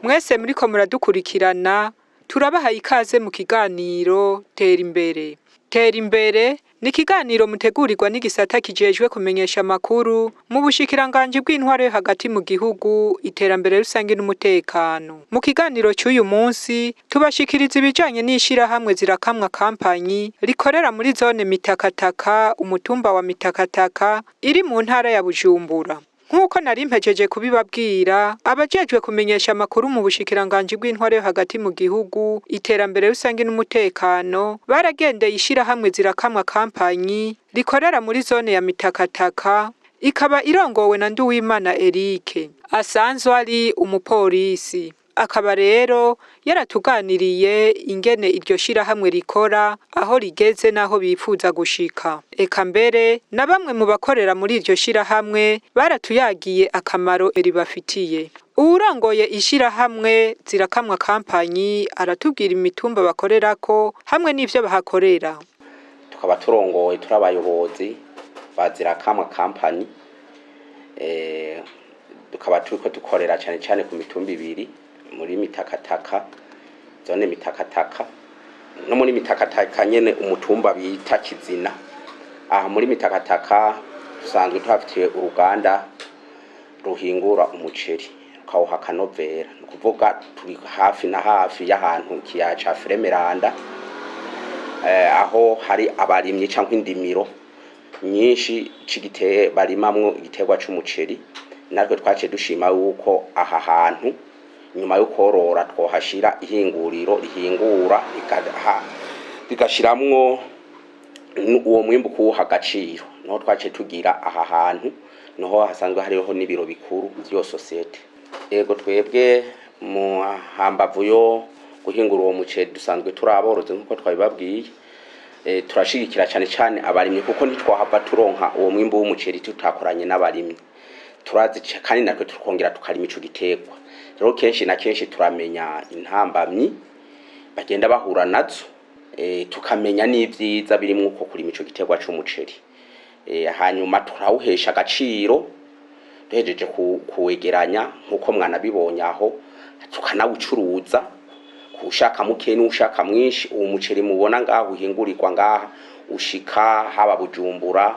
Mwese muriko muradukurikirana, turabahaye ikaze mu kiganiro Tera Imbere. Tera Imbere ni ikiganiro mutegurirwa n'igisata kijejwe kumenyesha amakuru mu bushikiranganji bw'intwaro yo hagati mu gihugu, iterambere rusangi n'umutekano. Mu kiganiro c'uyu munsi tubashikiriza ibijanye n'ishirahamwe Zirakamwa Kampanyi rikorera muri zone Mitakataka, umutumba wa Mitakataka iri mu ntara ya Bujumbura. Nk'uko nari mpejeje kubibabwira, abajejwe kumenyesha amakuru mu bushikiranganji bw'intwaro yo hagati mu gihugu, iterambere rusangi n'umutekano, baragendeye ishirahamwe Zirakamwa Kampanyi rikorera muri zone ya Mitakataka, ikaba irongowe na Nduwimana Eric, asanzwe ari umupolisi. Akaba rero yaratuganiriye ingene iryo shirahamwe rikora, aho rigeze n'aho bifuza gushika. Eka mbere na bamwe mu bakorera muri iryo shirahamwe baratuyagiye akamaro ribafitiye. Uwurongoye ishirahamwe Zirakamwa Kampanyi aratubwira imitumba bakorerako hamwe n'ivyo bahakorera. Tukaba turongoye, turi abayobozi ba Zirakamwa Kampani, tukaba turiko dukorera cane cane ku mitumba ibiri muri Mitakataka, zone Mitakataka, no muri Mitakataka nyene umutumba bita Kizina. Aha muri Mitakataka dusanzwe tuhafitiye uruganda ruhingura umuceri rukawuha akanovera, ni ukuvuga turi hafi na hafi y'ahantu ikiyaya ca Fremeranda, aho hari abarimyi canke indimiro nyinshi c'igite barimamwo igiterwa c'umuceri. Natwe twaciye dushima yuko aha hantu nyuma yo korora twohashira ihinguriro rihingura rigashiramwo uwo mwimbu kuwuha agaciro. Niho twaciye tugira aha hantu, niho hasanzwe hariho n'ibiro bikuru vy'iyo sosiyete. Ego, twebwe mu hambavu yo guhingura uwo muceri dusanzwe turi aborozi nk'uko twabibabwiye. Turashigikira cane cane abarimyi, kuko ntitwahava turonka uwo mwimbu w'umuceri tutakoranye n'abarimyi. Turazi kandi natwe tukongera tukarima ico giterwa. Rero kenshi na kenshi turamenya intambamyi bagenda bahura nazo, tukamenya n'ivyiza birimwo uko kurima ico giterwa c'umuceri. Hanyuma turawuhesha agaciro duhejeje kuwegeranya nk'uko mwanabibonye aho, tukanawucuruza ushaka muke n'ushaka mwinshi. Uwo muceri mubona ngaha uhingurirwa ngaha ushika haba Bujumbura,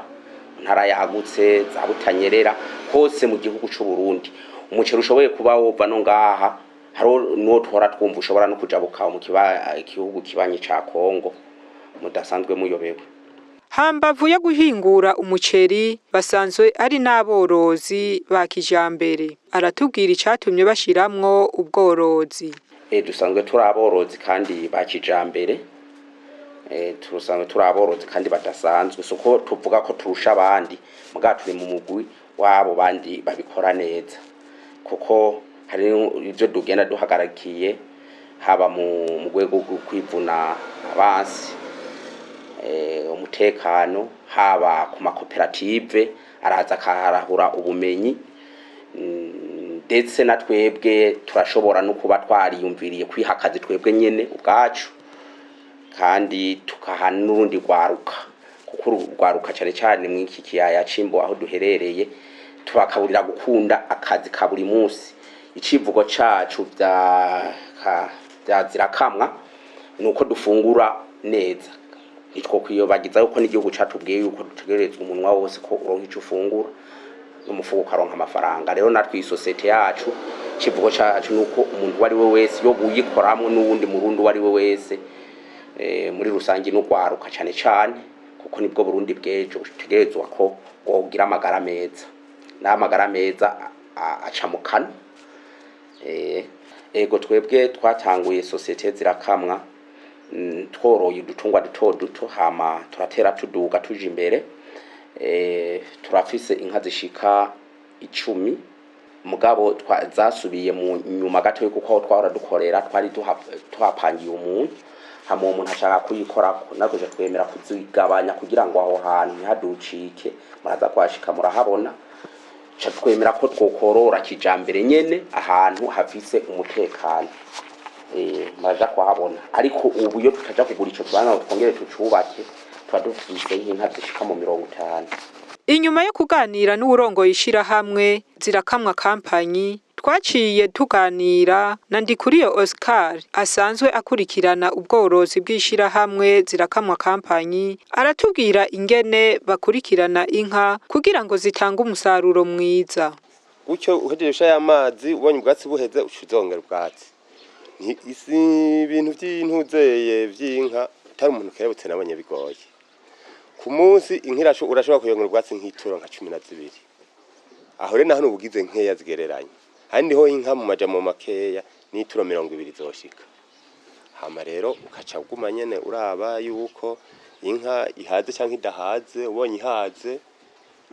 ntara yagutse za Butanyerera, hose mu gihugu c'u Burundi. Umuceri ushoboye kuba wova no ngaha, hariho n'uwo tuhora twumva ushobora no kujabuka mu gihugu kibanyi ca Kongo mudasanzwe muyobewe. Hambavu yo guhingura umuceri, basanzwe ari n'aborozi ba kijambere. Aratubwira icatumye bashiramwo ubworozi. Dusanzwe turi aborozi kandi ba kijambere, tusanzwe turi aborozi kandi badasanzwe. Suko tuvuga ko turusha abandi, muga turi mu mugwi wabo bandi babikora neza, kuko hari ivyo tugenda duhagarikiye haba mu rwego rwo kwivuna abansi, umutekano, haba ku makoperative araza akaharahura ubumenyi, ndetse na twebwe turashobora no kuba twariyumviriye kwiha akazi twebwe nyene ubwacu, kandi tukaha n'urundi rwaruka, kuko urwaruka cane cane mw'iki kiyaya c'Imbo aho duherereye tubakaburira gukunda akazi ka buri munsi. Icivugo cacu vya Zirakamwa ni uko dufungura neza. Ntitwokwiyobagiza yuko n'igihugu catubwiye yuko dutegerezwa umunwa wose ko uronka ico ufungura n'umufuko ukaronka amafaranga. Rero natwe isosiyete yacu, icivugo cacu nuko umuntu uwo ari we wese yo buyikoramwo n'uwundi murundi uwo ari we wese, muri rusangi n'urwaruka cane cane, kuko nibwo Burundi bw'ejo, butegerezwa ko bwogira amagara meza, n'amagara meza aca mu kanwa. Ego, twebwe twatanguye sosiyete Zirakamwa tworoye udutungwa duto duto, hama turatera tuduga tuja imbere. Turafise inka zishika 10. Mugabo zasubiye mu nyuma gatoyi, kuko aho twahora dukorera twari tuhapangiye umuntu, hama uwo muntu ashaka kuyikorako, natwe duca twemera kuzigabanya kugira ngo aho hantu ntihaducike. Muraza kuhashika murahabona. Ca twemera ko twokorora kijambere nyene ahantu hafise umutekano. Muraja kuhabona. Ariko ubu iyo tutaja kugura ico kibanza ngo twongere tucubake, tuba dufise nk'inka zishika mu 50. Inyuma yo kuganira n'uwurongoye ishirahamwe Zirakamwa Kampanyi, twaciye tuganira na Ndikuriyo Oscar asanzwe akurikirana ubworozi bw'ishirahamwe Zirakamwa Kampanyi, aratubwira ingene bakurikirana inka kugira ngo zitange umusaruro mwiza. Gutyo uhejeje ushaye amazi, ubonye ubwatsi buheze, uca uzongera ubwatsi. Isi ibintu vy'intuzeye vy'inka utari umuntu kerebutse nabonye bigoye. Ku munsi inka urashobora kuyongera ubwatsi nk'ituro nka 12. Aho rero naho ubugize nkeya zigereranye. Handi ho inka mu majamo makeya n'ituro 20 zoshika. Hama rero ukaca uguma nyene uraba yuko inka ihaze canke idahaze. Ubonye ihaze,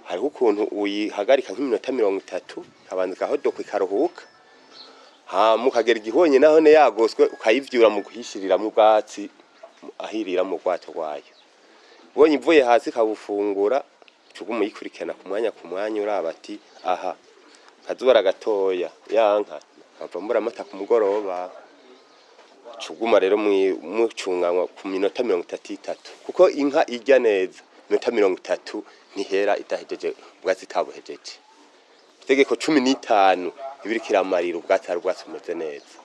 hariho ukuntu uyihagarika nk'iminota 30, ikabanza igahodoka, ikaruhuka. Hama ukagera igihonye naho ne yagoswe, ukayivyura mu guhishiriramwo ubwatsi ahirira mu rwato rwayo. Ubonye ivuye hasi ikabufungura, uca uguma uyikurikirana ku mwanya ku mwanya, uraba ati aha kazuba gatoya yanka nkava mbura amata ku mugoroba. Uca uguma rero mucunganwa ku minota 33, kuko inka irya neza iminota 30 ntihera idahejeje ubwatsi itabuhejeje. Itegeko 15 ibiriko iramarira ubwatsi, hari ubwatsi bumeze neza.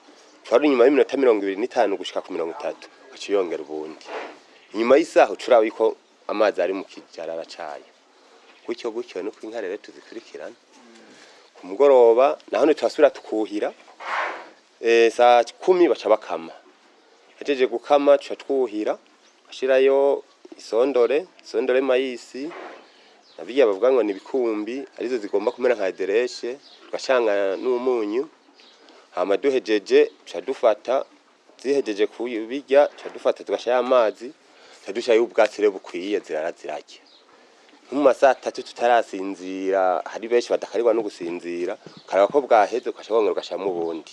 Uca inyuma y'iminota 25 gushika ku 30, ugaca uyongera ubundi. Inyuma y'isaha uca uraba yuko amazi ari mu kijarara cayo. Gutyo gutyo nuko inka rero tuzikurikirana. Ku mugoroba naho turasubira tukuhira. Saa 10 baca bakama. Hejeje gukama tuca twuhira, bashirayo isondore, isondore mayisi na birya bavuga ngo ni ibikumbi, arizo zigomba kumera nka edereshe, tugacanga n'umunyu. Hama duhejeje tuca dufata, zihejeje kubirya tuca dufata tugashirayo amazi, tuca dushirayo ubwatsi rero bukwiye, zirara zirarya. Nko mu masaha 3 tutarasinzira, hari benshi badakarirwa no gusinzira, ukaraba ko bwaheze, ugaca wongera ugashiramwo ubundi.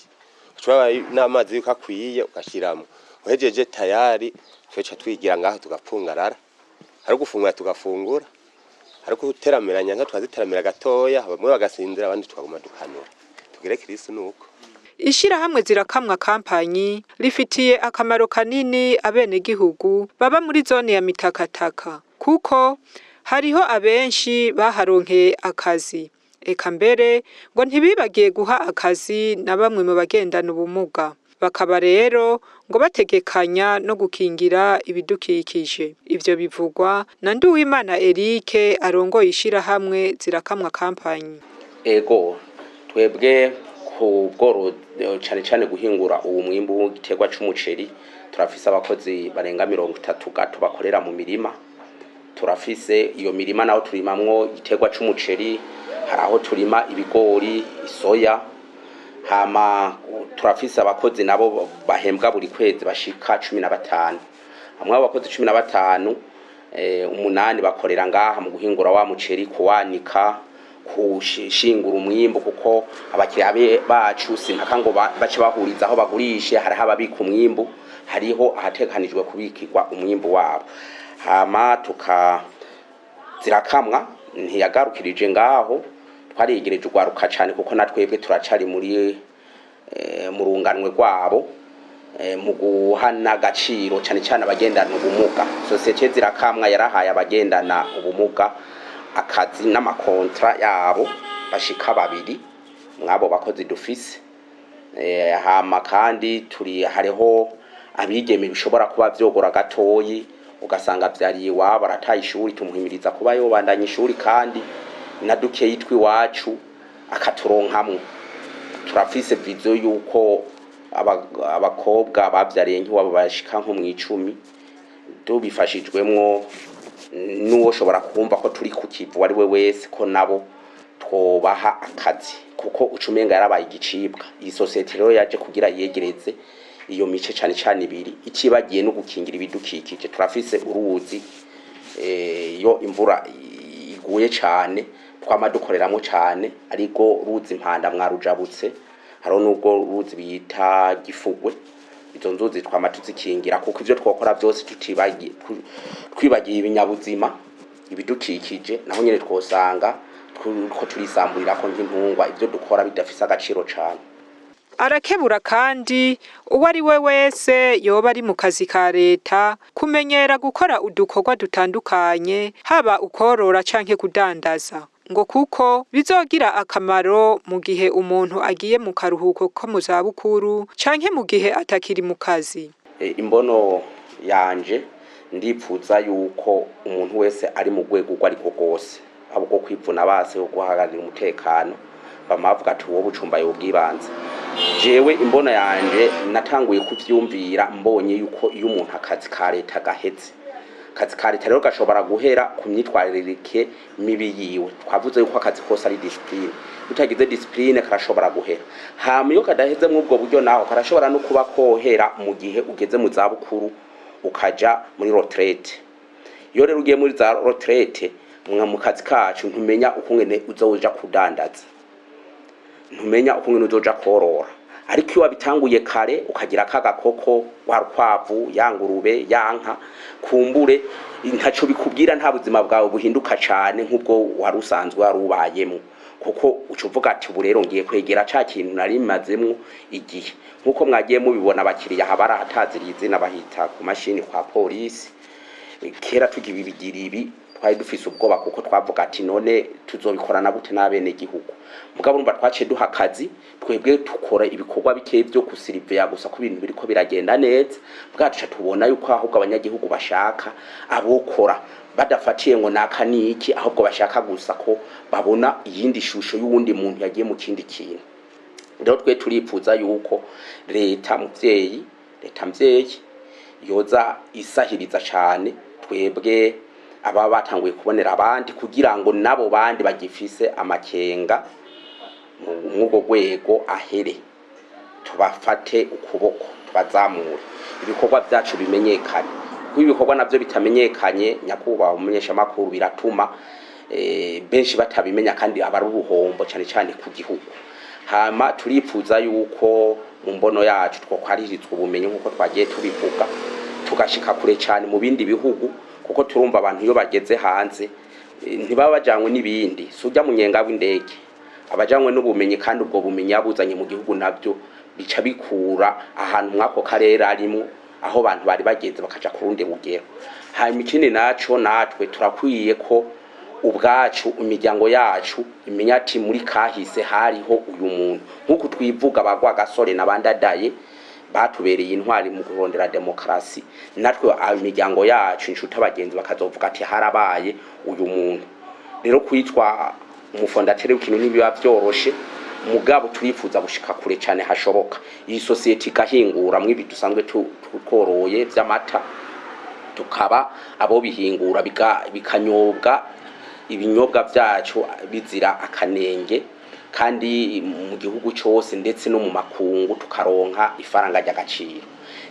Uca uraba n'amazi yuko akwiye, ugashiramwo. Uhejeje tayari, twe twigira ngaho tugapfungarara. Hari gufungura tugafungura, hari guterameranya nka twaziteramira gatoya, bamwe bagasinzira, abandi tukaguma dukanura. Tugere kirisi nuko. Ishirahamwe Zirakamwa Kampanyi rifitiye akamaro kanini abenegihugu baba muri zone ya Mitakataka, kuko hariho abenshi baharonkeye akazi. Eka mbere ngo ntibibagiye guha akazi na bamwe mu bagendana ubumuga. Bakaba rero ngo bategekanya no gukingira ibidukikije. Ivyo bivugwa na Nduwimana Eric arongoye ishirahamwe Zirakamwa Kampanyi. Ego, twebwe ku bworozi, cane cane guhingura uwu mwimbu w'igiterwa c'umuceri, turafise abakozi barenga 30 gato bakorera mu mirima. Turafise iyo mirima naho turimamwo igiterwa c'umuceri, hari aho turima ibigori, isoya. Hama turafise abakozi nabo bahembwa buri kwezi bashika 15. Hamwe abo bakozi 15, 8 bakorera ngaha mu guhingura wa muceri, kuwanika, kushingura umwimbu, kuko abakiriya bacu simpaka ngo bace bahuriza aho bagurishe, hariho ababika umwimbu, hariho ahategekanijwe kubikirwa umwimbu wabo. Hama tuka Zirakamwa ntiyagarukirije ngaho, twariyegereje urwaruka cane, kuko na twebwe turacari muri mu runganwe rwabo, mu guhana agaciro cane cane abagendana ubumuga. Sosiyete Zirakamwa yarahaye abagendana ubumuga akazi n'amakontra yabo bashika 2 mwabo bakozi dufise. Hama kandi turi hariho abigeme bishobora kuba vyogora gatoyi, ugasanga vyariye iwabo arataye ishuri, tumuhimiriza kuba yobandanya ishuri, kandi na dukeyi twiwacu akaturonkamwo. Turafise viziyo yuko abakobwa bavyariye nk'iwabo bashika nko mw'icumi, tubifashijwemwo n'uwo shobora kumva ko turi ku kivu ari we wese, ko nabo twobaha akazi, kuko uca umenga yarabaye igicibwa. Iyi sosiyete rero yaje kugira yegereze iyo mice cane cane ibiri, icibagiye no gukingira ibidukikije. Turafise uruzi, iyo imvura iguye cane Twama dukoreramo cane, ariko ruzi Impanda mwarujabutse, hariho n'ubwo ruzi bita Gifugwe. Izo nzuzi twama tuzikingira, kuko ivyo twokora byose tutibagiye, twibagiye ibinyabuzima, ibidukikije, naho nyene twosanga ko turisamburirako nk'intungwa, ivyo dukora bidafise agaciro cane. Arakebura kandi uwo ari we wese yoba ari mu kazi ka leta kumenyera gukora udukorwa dutandukanye, haba ukorora canke kudandaza, ngo kuko bizogira akamaro mu gihe umuntu agiye mu karuhuko ko mu zabukuru canke mu gihe atakiri mu kazi. Imbono yanje, ndipfuza yuko umuntu wese ari mu rwego urwo ariko rwose, haba urwo kwivuna base, urwo guhagararira umutekano, bama bavuga ati uwo bucumba yobwibanze. Jewe imbono yanje natanguye kuvyumvira mbonye yuko iyo umuntu akazi ka leta gaheze, akazi ka leta rero gashobora guhera ku myitwarire mibi yiwe. Twavuze yuko akazi kose ari discipline, utagize discipline karashobora guhera. Hama iyo kadaheze mw'ubwo buryo, naho karashobora no kuba kohera mu gihe ugeze mu zabukuru, ukaja muri retraite. Iyo rero ugiye muri za retraite, mwa mu kazi kacu ntumenya ukungene uzoja kudandaza, ntumenya ukungene uzoja korora. Ariko iyo wabitanguye kare, ukagira kagakoko, wa rukwavu, ya ngurube, ya nka, kumbure ntaco bikubwira, nta buzima bwawe buhinduka cane nk'ubwo wari usanzwe wari ubayemo, kuko uca uvuga ati ubu rero ngiye kwegera ca kintu nari mazemwo igihe. Nk'uko mwagiye mubibona, abakiriya haba arahataziriye izina, bahita ku mashini kwa polisi. Kera tugibigira ibi twari dufise ubwoba, kuko twavuga ati none tuzobikorana gute n'abene gihugu? Mugabo urumva twaciye duha akazi, twebwe tukora ibikorwa bikeyi vyo gusiriveya gusa ko ibintu biriko biragenda neza. Bwa tuca tubona yuko ahubwo abanyagihugu bashaka abokora badafatiye ngo naka niki, ahubwo bashaka gusa ko babona iyindi shusho y'uwundi muntu yagiye mu kindi kintu. Rero twe turipfuza yuko leta muvyeyi, leta mvyeyi yoza isahiriza cane twebwe ababa batanguye kubonera abandi, kugira ngo nabo bandi bagifise amakenga mw'ubwo rwego ahere, tubafate ukuboko, tubazamure, ibikorwa vyacu bimenyekane. Kuko ibikorwa navyo bitamenyekanye, nyakubahwa umumenyeshamakuru, biratuma benshi batabimenya, kandi aba ari uruhombo cane cane ku gihugu. Hama turipfuza yuko mu mbono yacu twokwaririzwa ubumenyi, nk'uko twagiye tubivuga, tugashika kure cane mu bindi bihugu, kuko turumva abantu iyo bageze hanze ntibaba bajanywe n'ibindi, si urya munyenga w'indege, abajanywe n'ubumenyi, kandi ubwo bumenyi yabuzanye mu gihugu, navyo bica bikura ahantu mw'ako karere arimwo, aho abantu bari bageze, bakaja ku rundi rugero. Hanyuma ikindi naco, natwe turakwiye ko ubwacu imiryango yacu imenya ati muri kahise hariho uyu muntu, nk'uku twivuga bagwa gasore n'abandadaye batubereye intwari mu kurondera demokarasi. Natwe imiryango yacu, inshuti, abagenzi bakazovuga ati harabaye uyu muntu. Rero kwitwa umufondateri w'ikintu ntibiba vyoroshe, mugabo turifuza gushika kure cane hashoboka, iyi sosiyete igahingura mw'ibi dusanzwe tworoye vy'amata, tukaba abo bihingura, bikanyobwa, ibinyobwa vyacu bizira akanenge, kandi mu gihugu cose ndetse no mu makungu tukaronka ifaranga ry'agaciro.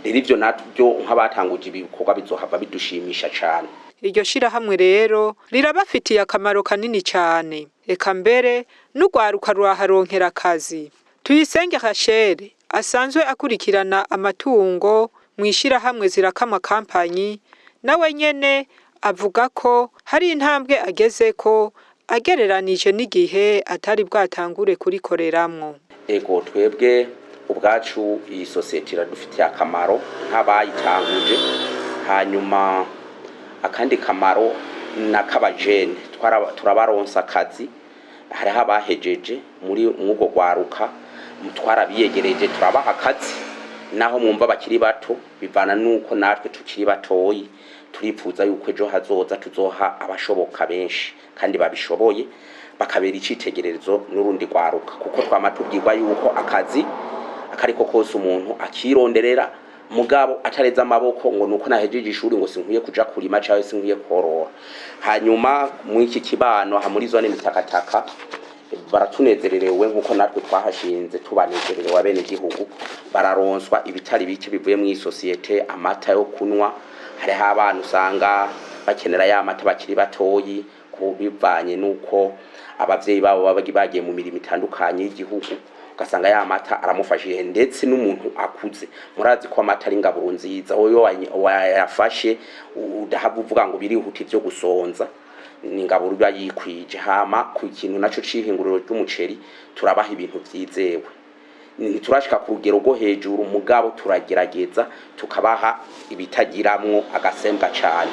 Rero ivyo navyo nk'abatanguje ibi bikorwa bizohava bidushimisha cane. Iryo shirahamwe rero rirabafitiye akamaro kanini cane, eka mbere n'urwaruka ruraharonkera akazi. Tuyisenge Rachel asanzwe akurikirana amatungo mw'ishirahamwe Zirakama Kampanyi, nawe nyene avuga ko hari intambwe agezeko agereranije n'igihe atari bwatangure kurikoreramwo. Ego, twebwe ubwacu iyi sosiyete iradufitiye akamaro nk'abayitanguje. Hanyuma akandi kamaro n'akabajene, turabaronsa akazi. Hariho abahejeje muri mw'ubwo rwaruka, twarabiyegereje, turabaha akazi, naho mwumva bakiri bato, bivana nuko natwe tukiri batoyi. Turifuza yuko ejo hazoza tuzoha abashoboka benshi kandi babishoboye, bakabera icitegererezo n'urundi rwaruka, kuko twama tubwirwa yuko akazi akariko kose umuntu akironderera, mugabo atareze amaboko ngo nuko nahejeje ishuri ngo sinkwiye kuja kurima cyangwa sinkwiye korora. Hanyuma muri iki kibano aha muri zone Mitakataka baratunezererewe, nkuko natwe twahashinze tubanezererewe. Abene gihugu bararonswa ibitari bike bivuye mu isosiyete, amata yo kunywa. Hariho abana usanga bakenera ya mata bakiri batoyi, ku bivanye nuko Abavyeyi babo baba bagiye mu mirimo itandukanye y'igihugu, ugasanga ya mata aramufashije. Ndetse n'umuntu akuze, murazi ko amata ari ingaburo nziza, wowe wayafashe udahava uvuga ngo birihuta ivyo gusonza, ni ingaburo iba yikwije. Hama ku kintu naco c'ihinguriro ry'umuceri, turabaha ibintu vyizewe. Ntiturashika ku rugero rwo hejuru, mugabo turagerageza tukabaha ibitagiramwo agasembwa cane.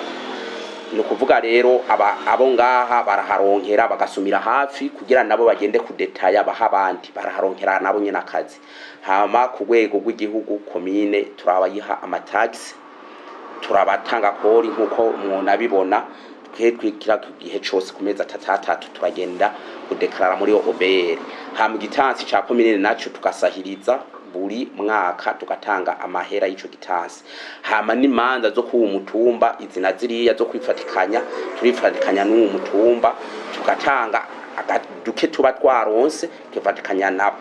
Ni ukuvuga rero abo ngaha baraharonkera, bagasumira hafi kugira nabo bagende kudetaya baha abandi, baraharonkera nabo nyene akazi. Hama ku rwego rw'igihugu, komine turabayiha amatagisi, turabatanga kori nk'uko mwonabibona. Twe twikira ku gihe cose, ku mezi atatu atatu turagenda kudekarara muri OBR. Hama igitansi ca komine naco tugasahiriza buri mwaka, tugatanga amahera y'ico gitansi. Hama n'imanza zo kuwa mutumba izi na ziriya zo kwifatikanya, turifatikanya n'uwo mutumba, tugatanga duke tuba twaronse, tukifatikanya nabo.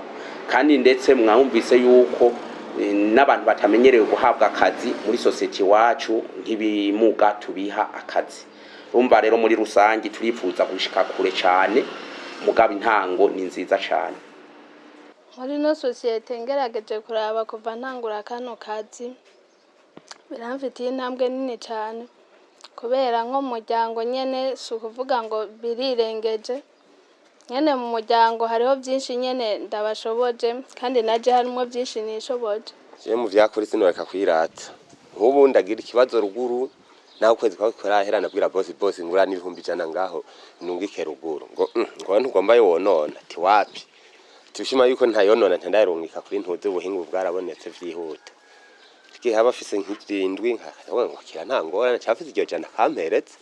Kandi ndetse mwumvise yuko n'abantu batamenyerewe guhabwa akazi muri sosiyete iwacu, nk'ibimuga, tubiha akazi. Urumva rero muri rusange turifuza gushika kure cane, mugabo intango ni nziza cane. Muri ino sosiyete, ngerageje kuraba kuva ntangura kano kazi, biramfitiye intambwe nini cyane, kubera nko mu muryango nyene, si ukuvuga ngo birirengeje, nyene mu muryango hariho byinshi nyene ndabashoboje, kandi naje harimo byinshi nishoboje. Je mu vyakuri sinoreka kwirata. Nk'ubu ndagira ikibazo ruguru, naho ukwezi kwawe kurahera, nabwira bosi: "Bosi, ngura n'100,000 ngaho nungike ruguru." Ngo ngo ntugomba yonona. Ati wapi, tushima yuko ntayonona, ntandayarungika kuri ntuzi. Ubuhinga bwarabonetse, vyihuta. Igihe aba afise nk'irindwi nkavuga ngo kira nta ngorane, cyafise iryo jana kamperetse,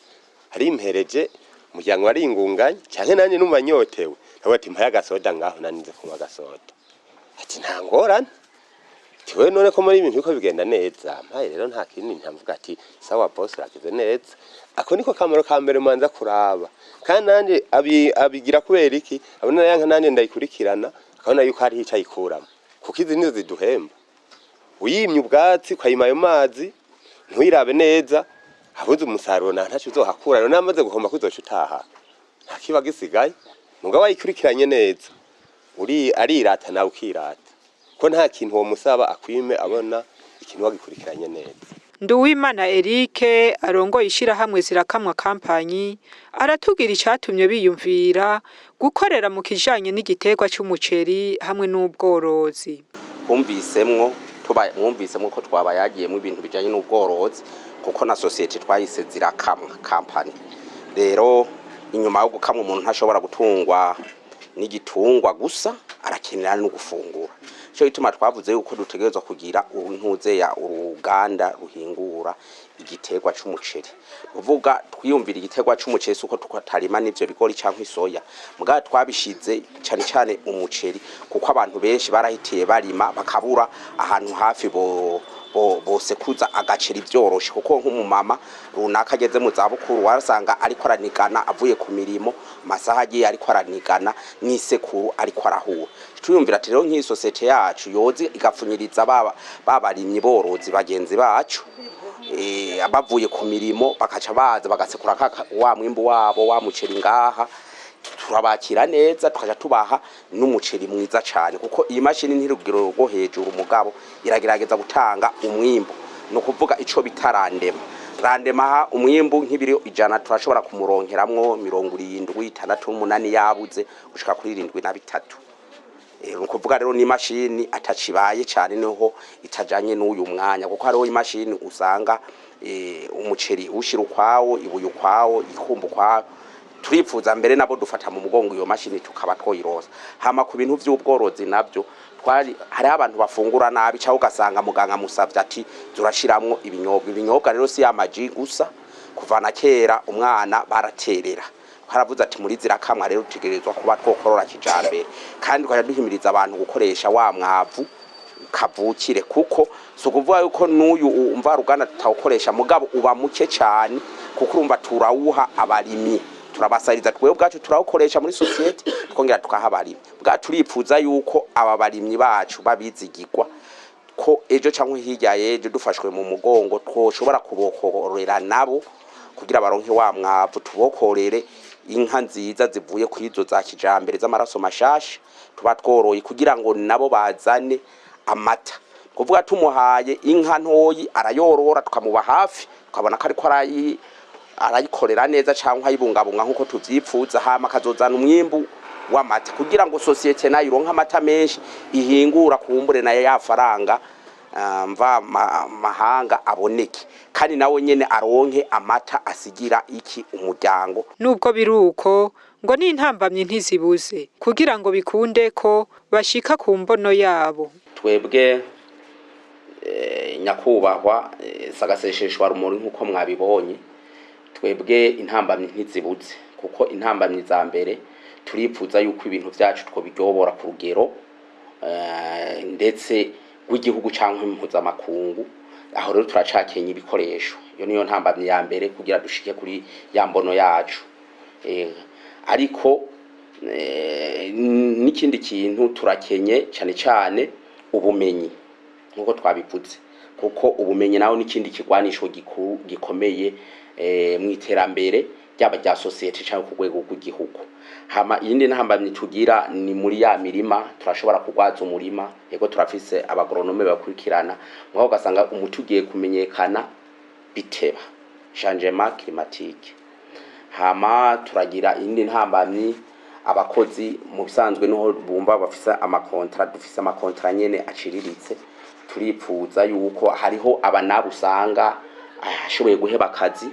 arimpereje umuryango waringunganye, canke nanjye numva nyotewe, nawe ati mpaye agasoda ngaho nanize kunywa agasoda. Ati nta ngorane. Ati wewe none ko muri ibintu biko bigenda neza, mpaye rero nta kindi ntamvuga. Ati sawa boss, uragize neza. Ako niko kamaro ka mbere manza kuraba. Kandi nanje abigira kubera iki? Abona yanka nanje ndayikurikirana, akabona yuko hariho ico ayikuramo, kuko izi nizo ziduhemba. Uyimye ubwatsi, ukayima ayo mazi, ntuyirabe neza, abuze umusaruro, nta ntaco uzohakura. None amaze guhomba kuzoca utaha nta kiba gisigaye. Mugabo wayikurikiranye neza, uri arirata nawe ukirata, ko nta kintu uwo musaba akwime, abona ikintu wagikurikiranye neza. Nduwimana Eric arongoye ishirahamwe Zirakamwa Kampanyi aratubwira icatumye biyumvira gukorera mu kijanye n'igiterwa c'umuceri hamwe n'ubworozi. Twumvisemwo tuba mwumvisemwo ko twabayagiyemo ibintu bijanye n'ubworozi, kuko na sosiyete twayise Zirakamwa Kampani. Rero inyuma yo gukamwa, umuntu ntashobora gutungwa n'igitungwa gusa, arakenera no gufungura. Ico gituma twavuze yuko dutegerezwa kugira uruntuzeya uruganda ruhingura igiterwa c'umuceri. Kuvuga twiyumvira igiterwa c'umuceri, suko tukatarima n'ivyo bigori canke isoya, mugabo twabishize cane cane umuceri, kuko abantu benshi barahitiye barima bakabura ahantu hafi bo bosekuza agaceri vyoroshe, kuko nk'umumama runaka ageze mu zabukuru warasanga ariko aranigana avuye ku mirimo, amasaha agiye ariko aranigana n'isekuru ariko arahura. Tuyumvira ati rero nk'iyi sosiyete yacu yozi igapfunyiriza baba babarimyi borozi bagenzi bacu, bavuye ku mirimo bakaca baza bagasekura wa mwimbu wabo wa muceri ngaha, turabakira neza, tukaja tubaha n'umuceri mwiza cane, kuko iyi mashini ntirugero rwo hejuru, mugabo iragerageza gutanga umwimbu, ni ukuvuga ico bita rendement. Rendement aha, umwimbu nk'ibiro 100 turashobora kumuronkeramwo 70, 68, yabuze gushika kuri 73. Ni ukuvuga rero ni imashini atacibaye cyane, niho itajanye n'uyu mwanya, kuko hariho imashini usanga umuceri ushira ukwawo, ibuye ukwawo, ikumba ukwawo. Turifuza mbere nabo dufata mu mugongo iyo mashini tukaba twoyirosa. Hama ku bintu vy'ubworozi navyo, twari hariho abantu bafungura nabi, cyangwa ugasanga muganga musavye ati turashiramwo ibinyobwa. Ibinyobwa rero si amaji gusa, kuva na kera umwana baraterera. Haravuze ati muri Zirakamwa rero tutegerezwa kuba twokorora kijambere, kandi tukaja duhimiriza abantu gukoresha wa mwavu kavukire, kuko si ukuvuga yuko n'uyu mvaruganda tutawukoresha, mugabo uba muke cyane, kuko urumva turawuha abarimyi, turabasariza. Twebwe ubwacu turawukoresha muri sosiyete, twongera tukaha abarimyi. Bwa turipfuza yuko aba barimyi bacu babizigirwa, ko ejo cyangwa hirya y'ejo dufashwe mu mugongo twoshobora kubokorera nabo kugira baronke wa mwavu, tubokorere. Inka nziza zivuye kuri izo za kijambere z'amaraso mashasha tuba tworoye, kugira ngo nabo bazane amata. Kuvuga tumuhaye inka ntoyi arayorora, tukamuba hafi, tukabona ko ariko arayikorera neza cyangwa ayibungabunga nk'uko tuvyipfuza, hama akazozana umwimbu w'amata kugira ngo sosiyete nayo ironke amata menshi ihingura, kumbure nayo ya faranga mva mahanga aboneke, kandi nawe nyene aronke amata asigira iki umuryango. Nubwo biruko, ngo n'intambamyi ntizibuze kugira ngo bikunde ko bashika ku mbono yabo. Twebwe nyakubahwa, sagasesheshwa rumuri, nk'uko mwabibonye, twebwe intambamyi ntizibuze, kuko intambamyi za mbere turipfuza yuko ibintu vyacu twobiryobora ku rugero ndetse rw'igihugu canke mpuzamakungu. Aho rero turacakenye ibikoresho. Iyo niyo ntambamyi ya mbere kugira dushike kuri ya mbono yacu. Ariko n'ikindi kintu turakenye cane cane ubumenyi, nkuko twabivuze, kuko ubumenyi naho n'ikindi kigwanisho gikuru gikomeye mu iterambere ryaba rya sosiyete cyangwa ku rwego rw'igihugu. Hama iyindi ntambamyi tugira ni muri ya mirima. Turashobora kugwaza umurima, yego turafise abagoronome bakurikirana, mugabo ugasanga umuti ugiye kumenyekana biteba, changement climatique. Hama turagira iyindi ntambamyi, abakozi. Mu bisanzwe niho bumva bafise amakontra, dufise amakontra nyene aciriritse. Turipfuza yuko hariho abanabo usanga ashoboye guheba akazi,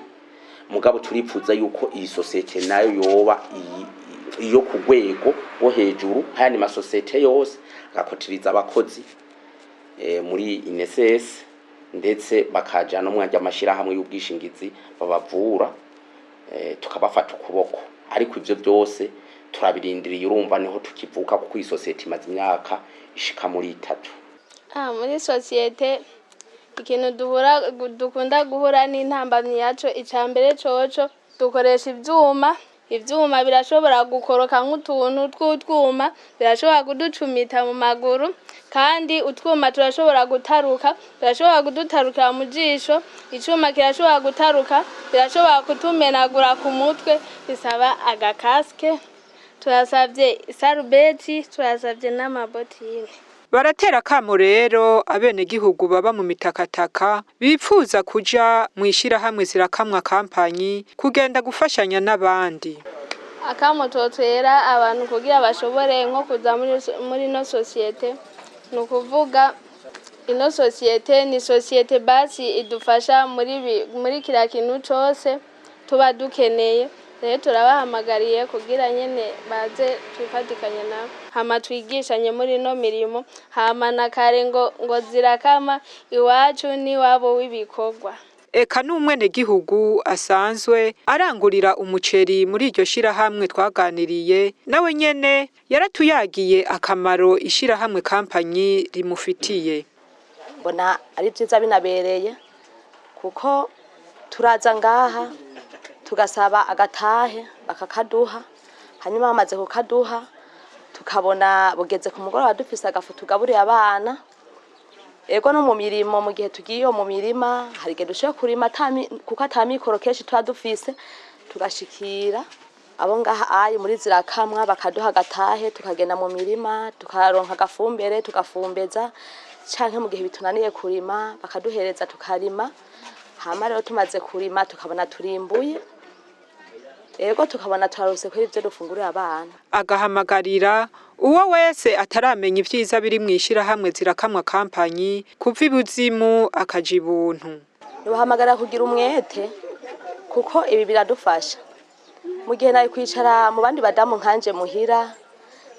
mugabo turipfuza yuko iyi sosiyete nayo yoba iyo ku rwego rwo hejuru nk'ayandi masosiyete yose, agakotiriza abakozi muri INSS, ndetse bakaja no mwajya amashirahamwe y'ubwishingizi babavura, tukabafata ukuboko. Ariko ivyo byose turabirindiriye, urumva niho tukivuka, kuko iyi sosiyete imaze imyaka ishika muri 3. Muri sosiyete ikintu duhura, dukunda guhura n'intambamyi yaco, ica mbere coco dukoresha ivyuma. Ivyuma birashobora gukoroka, nk'utuntu tw'utwuma birashobora kuducumita mu maguru, kandi utwuma turashobora gutaruka, birashobora kudutarukira mu jisho. Icuma kirashobora gutaruka, birashobora kutumenagura ku mutwe. Bisaba agakasike, turasavye isarubeti, turasavye n'amabotine. Baratera akamo rero abenegihugu baba mu mitakataka bipfuza kuja mw'ishirahamwe Zirakamwa Kampanyi kugenda gufashanya n'abandi. Akamo totera abantu kugira bashobore nko kuza muri ino sosiyete, ni ukuvuga ino sosiyete ni sosiyete basi idufasha muri kiriya kintu cose tuba dukeneye. Rero turabahamagariye kugira nyene baze twifatikanye nabo, hama twigishanye muri ino mirimo. Hama na kare ngo zirakama iwacu n'iwabo w'ibikorwa. Eka n'umwenegihugu asanzwe arangurira umuceri muri iryo shirahamwe twaganiriye nawe nyene yaratuyagiye akamaro ishirahamwe kampanyi rimufitiye. Mbona ari byiza binabereye, kuko turaza ngaha tugasaba agatahe bakakaduha, hanyuma bamaze kukaduha tukabona bugeze ku mugoroba dufise agafu tugaburiye abana. Ego, no mu mirimo, mu gihe tugiye mu mirima, hari igihe dushobora kurima kuko ata mikoro kenshi tuba dufise, tugashikira abo ngaha ayi muri Zirakamwa bakaduha agatahe, tukagenda mu mirima tukaronka agafumbere tugafumbeza, canke mu gihe bitunaniye kurima bakaduhereza tukarima. Hama rero tumaze kurima tukabona turimbuye, ego, tukabona turarose kuri ivyo dufungurira abana. Agahamagarira uwo wese ataramenya ivyiza biri mw'ishirahamwe Zirakamwa Kampanyi kuva ibuzimu akaja ibuntu. Nubahamagarira kugira umwete, kuko ibi biradufasha. Mu gihe nari kwicara mu bandi badamu nkanje muhira,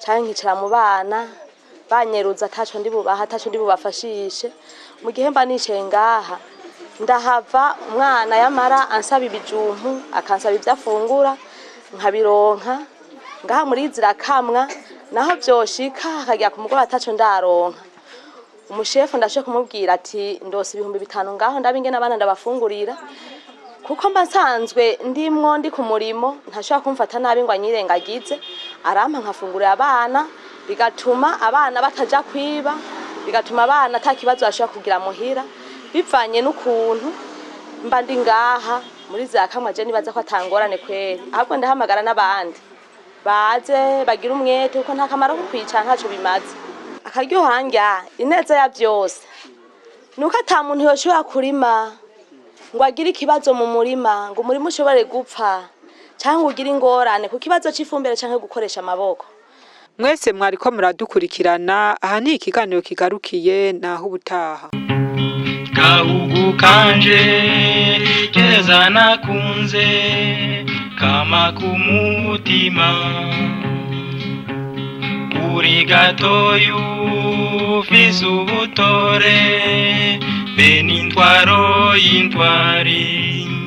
canke nkicara mu bana banyeruza, ataco ndi bubaha, ataco ndi bubafashishe. Mu gihe mba nicaye ngaha, ndahava umwana yamara ansaba ibijumpu, akansaba ivyo afungura, nkabironka ngaha muri Zirakamwa. Naho vyoshika hakagera ku mugoroba ataco ndaronka, umushefu ndashoboye kumubwira ati ndose 5000 ngaho, ndabe ingene abana ndabafungurira, kuko mba nsanzwe ndimwo ndi ku murimo. Ntashobora kumfata nabi ngo anyirengagize, arampa nkafungurira abana, bigatuma abana bataja kwiba, bigatuma abana ata kibazo bashobora kugira muhira, bivanye n'ukuntu mba ndi ngaha. Muri za kamwa je nibaza ko atangorane kweri, ahubwo ndahamagara n'abandi baze bagire umwete, kuko nta kamaro ko kwicara, ntaco bimaze. Akaryoha ndya ineza ya byose nuko ata muntu yoshobora kurima ngo agire ikibazo mu murima, ngo umurima ushobore gupfa cyangwa ugire ingorane ku kibazo c'ifumbire canke gukoresha amaboko. Mwese mwariko muradukurikirana, aha ni ikiganiro kigarukiye, naho ubutaha. Gahugu kanje keza nakunze kama kumutima, uri gatoyu ufise ubutore be n'intwaro y'intwari.